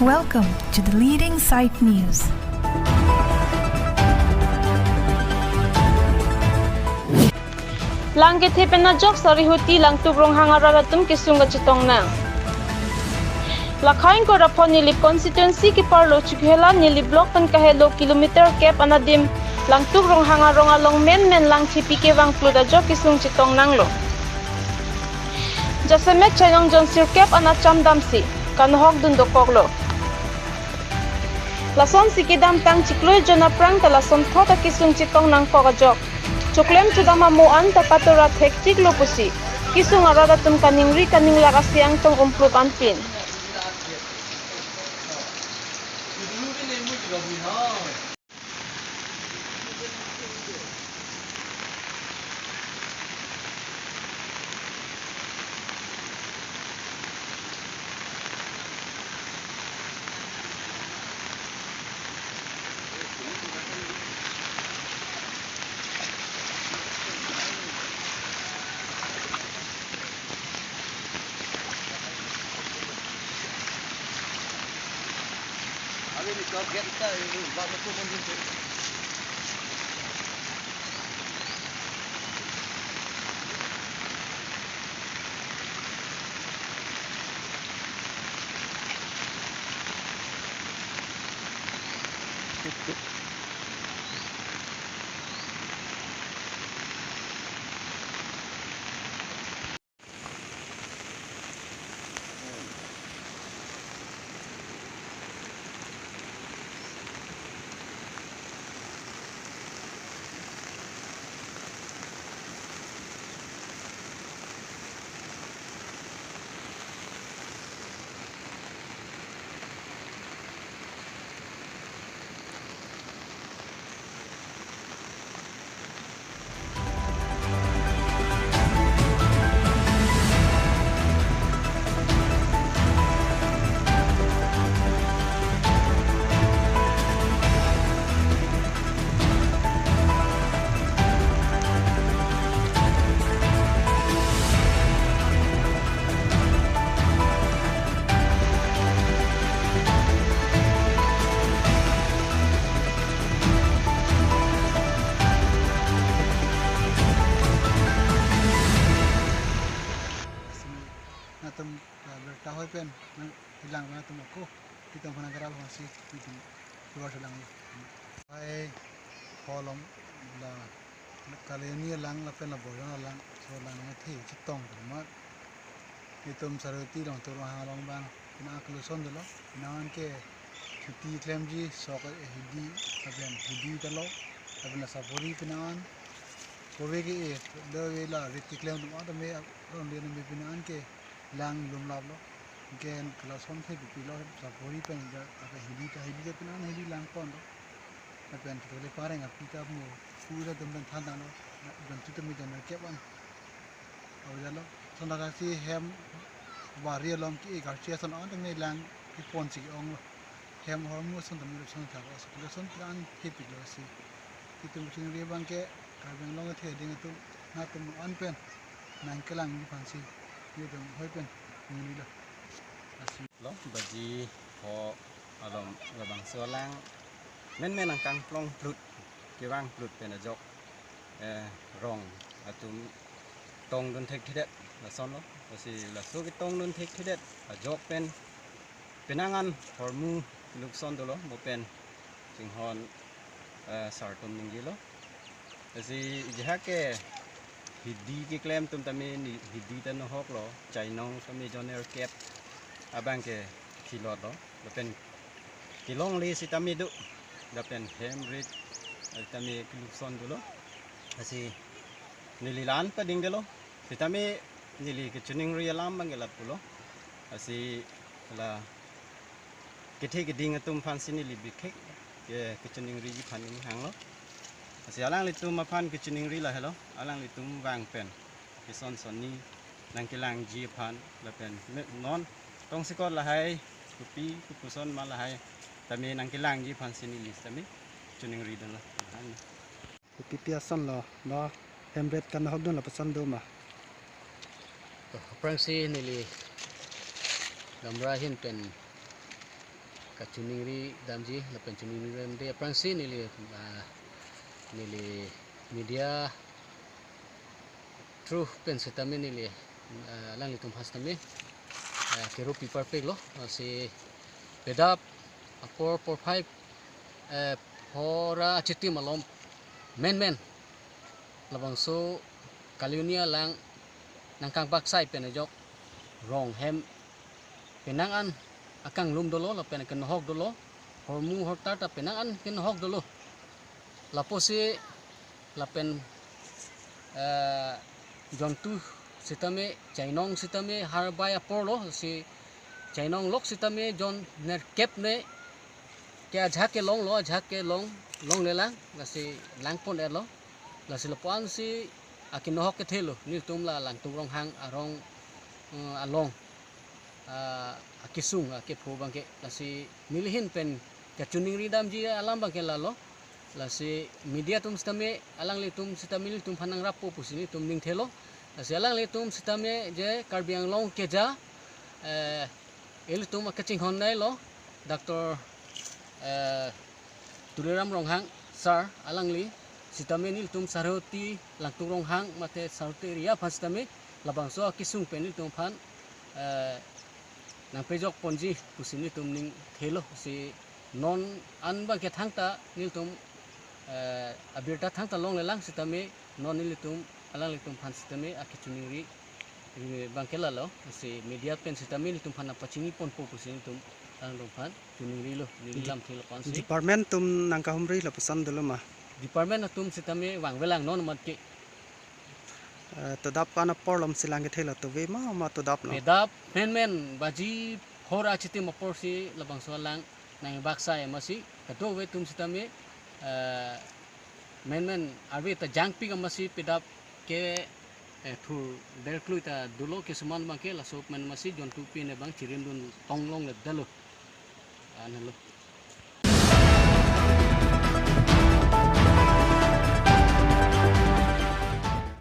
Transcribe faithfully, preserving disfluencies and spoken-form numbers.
Welcome to the leading site news. Lang kethe pen ajok Sarihuti Langtuk Ronghang arat atum kesung kachetong nang. Lakhain Koraphon Nilip constituency keparlo Chokihola Nilip block pen kahelo kilometer kep anadim Langtuk Ronghang arong along menmen lang thepi kevang plut ajok kesung chetong nanglo. Jasemet chainong jon sirkep an acham damsi kanohok dun dokoklo. Lasonsi kedamtang chiklo jon aphrang ta lason thot akesung chetong nangkok ajok. Choklem chodam amo an ta patura thekchiklo pusi kesung arat atum kaningri kaninglak asi angtong umplup anpin. Natum, eh, berta hoi pen nangkelang natum ako, kita mana garal hasi, kita keluar selang. Hai, kolom la Kaleni alang lapen la Boiron alang, so lang nangthe chetong amat. Itum Sarihuti Langtuk Ronghang along abang, pina keluson dolo, pina an ke chuti klemji, sok hidi, lapen hidi talo, lapen la sapori pina an, kove ke e, do ve la rit keklem atum ata me, ron le me pina an ke, lang lumlaplo. Anke kelason the pipilo sapori pen ja, lapen hidi ta hidi ta pina an hidi lang ponlo. Lapen chotole pareng api ta mo pu ta dum pen than tanglo. Pen tu tumi jan kep an. Aujalo. Son ta si hem bari along ke-e karchi ason an tumi lang kepon si onglo. Hem ahormu ason tumi lo son ta lo. Ason pina an thepiklo si. Itum chingri abang ke Karbi Anglong athe ding atum natum an pen nangkelangji aphansi itum hoi pen ningrilo. Asi. Lo baji ho alom labangso alang menmen nangkangplong plut, kevang plut pen ajok, eh, rong atum tongdun thekthedet lasonlo. Asi laso ketongdun thekthedet ajok pen penang an ahormu lukson dolo, mo pen chinghon, eh, sartum ningjelo. Asi ijahak ke hidi keklem atum tame ni hidi ta nohoklo, chainong tame jon sirkep abang ke thilotlo, lapen kelongle sitame do, lapen hem rit, eh, tame kelukson dolo. Asi neli la-an padingdelo. Sitame neli kachiningri alam abang ke la pulo. Asi la kethe keding atum aphansi neli bikhek ke kachiningriji aphan ning hanglo. Asi alanglitum aphan kachiningri lahelo. Alanglitum vang pen kison sonni nangkelangji aphan lapen me-, non tongsekot lahai kopi kopuson ma lahai tame nangkelangji aphansi neli tame chiningri dunlo. Kopi pi ason lo, lo hem rit kanohok dun lapuson do ma? Aphrangsi neli lamra ahin pen kachiningri damji lapen chiningri damji aphrangsi neli, ah, neli media through pen sitame neli, ah, alanglitum aphan sitame, ah, kerup pi parpiklo, ah, si pedap apor porphai, eh, phora achitim alom menmen labangso Kalioni alang nangkangbaksai pen ajok rong hem penang an akanglum dolo lapen kenohok dolo, hormu hortar ta penang an kenohok dolo. Lapusi lapen, eh, jontu sitame chainong sitame harbai aporlo, si chainong lok sitame jon nerkep ne ke ajahak kelonglo, ajahak kelong, longlelang, lasi langpon-etlo. Lasi lapu-an si akenohok kethelo nelitum la Langtuk Ronghang arong, eh, along, ah, akesung akepho abangke. Lasi neli ahin pen kachiningri damji alam abangke lalo. Lasi media atum sitame alanglitum sitame nelitum aphan nangrappo pusi nelitum ning thelo. Lasi alanglitum sitame je Karbi Anglong keja, eh, ilitum akachinghon nailo, Doctor, eh, Tuliram Ronghang sir, alangli sitame nelitum Saroti, Langtuk Ronghang mate Saroti area aphan sitame labangso akesung pen nelitum aphan, eh, nangpejok ponji pusi nelitum ning thelo. Si non an abangke thangta nelitum, eh, abirta thangta longlelang sitame non nelitum alanglitum aphan sitame akachiningri, eh, abangke lalo, si media pen sitame nelitum aphan nangpachini ponpo pusi nelitum alanglitum aphan chiningrilo, neli lamthe lapu-an si. Department atum nangkahumri lapuson dolo ma? Department atum sitame vangvelang non amat ke. Eh, todap ko-an apor alom si lang kethelo, tove ma, ma todap no? Pedap menmen baji phora achitim apor si labangso alang nangbaksai amatsi, kadokave atum sitame, eh, menmen arve ta jangpik amatsi pedap ke, eh, thur derklui ta dolo, kisuman abangke laso men amatsi jontu pine abang chirimdun tonglongle detlo. Anlo.